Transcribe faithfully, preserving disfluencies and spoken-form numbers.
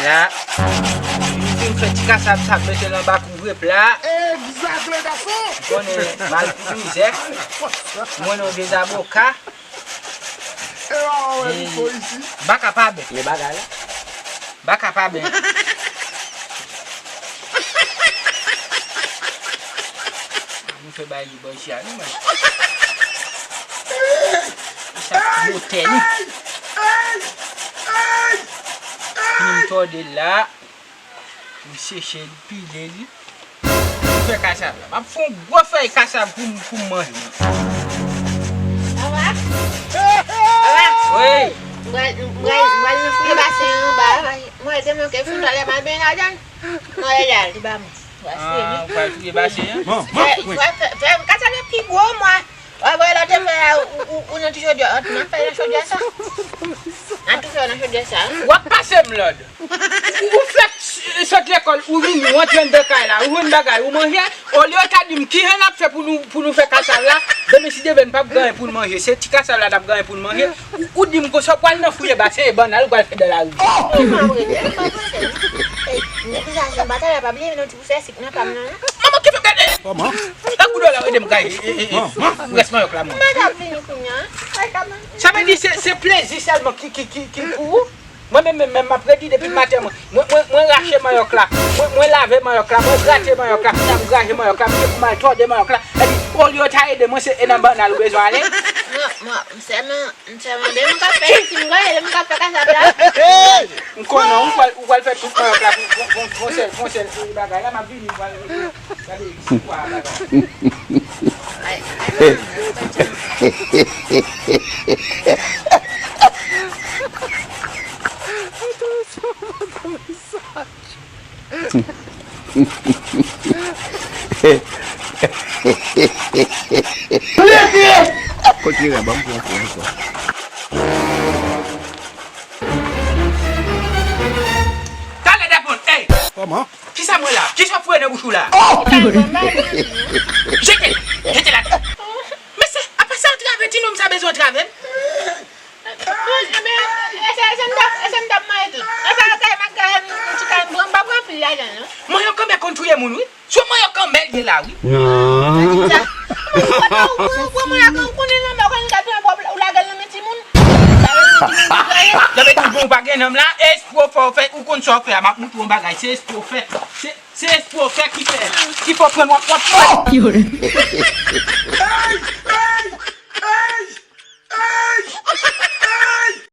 La, nou fin fè ti kasab sa, mete l anba kouvre pla. Egzak, le gason! Konnen mal pou mizè. Mwen non vye zaboka. E wa wè li fo isi. Baka pa bè. Men bagay la. Baka pa bè. Nou fè bay li bò isi a, nou, men. Sa motè, nou. Fini m tòde l la. M seche l, pile l. M fè kasab la. M ap fè yon gwo fèy kasab pou m, pou m manje. Papa? Papa? Wi. M pral, m pral, m pral nan fouye basen an anba. Mwen te manke fout talè m al benyen ladan l. Mwen al li ba mwen. Ah, ou pral fouye basen an? Fè, fè, fè, fè m kasab yo pi gwo, mwen. Wè, wè, lòt te fè a, ou, ou, ou nan ti chodyè, ou nan fè nan chodyè sa. Nan tou fè nan chodyè sa. W ap pase m lòd. Ou, ou fèk s-, sot lekòl, ou vini, ou antre anndan kay la, ou jwenn bagay, ou manje. Olye w ta di m kijan n ap fè pou nou, pou nou fè kasab la, demen si Dye vle n p ap gen anyen pou n manje. Se ti kasab la n ap gen anyen pou n manje. Ou, ou di m konsa, w pral nan fouye basen e bannal ou pral fè dan lari. Manman ki fè gade. Kòman? Tankou dòla, ede m gaye, e, e, e, rès manyòk la, mwen. Mwen ap vini kounye a. Sa vle di se, se plezi sèlman ki, ki, ki, ki pou ou? Mwen menm, menm, menm, m ap redi depi maten, mwen. Mwen, mwen, mwen rache manyòk la. Mwen, mwen lave manyòk la. Mwen grate manyòk la. Kounye a m graje manyòk la. Mwen te pou m al tòde manyòk la. Epi, olye w ta ede mwen, se e nan bannal ou bezwen ale? Mwen, mwen, sèlman, sèlman, demen m ka fè, si m gaye, demen m ka fè kasab la. M konnen ou pral, ou pral fè tout manyòk la pou, pou, pou, pou sèl, pou sèl bagay la, m ap vini, m pral gade si kwa bagay. Kote la, ban m pran fou ankò. Talè dapon, ey! Kòman? Kisa mwen la? Kisa w foure nan bouch ou la? Oh! Jete l! Jete l atè! Mesye, apa se antrave ti nonm sa bezwen antrave m? Bon, ebyen, e se, e se m t ap, e se m t ap manje tou. E sa yo kay m ap kay m ti kay m pran, m pa pran anpil lajan non. Manyòk kanmè konn touye moun wi. Se manyòk kanmè l ye la wi. Sa di sa. Ou pran manyòk ou konnen lanmè ou konn gad yon pwòp ou lage l nan men timoun. Sa vle di timoun ki gaye. Sa vle di bon ou pa gen nanm la, espri w fè w fè, ou konn sa w fè a, m ap montre w yon bagay, se espri w fè. Se Se espri w fè ki fè, ki fè w pran w ap, w ap fè.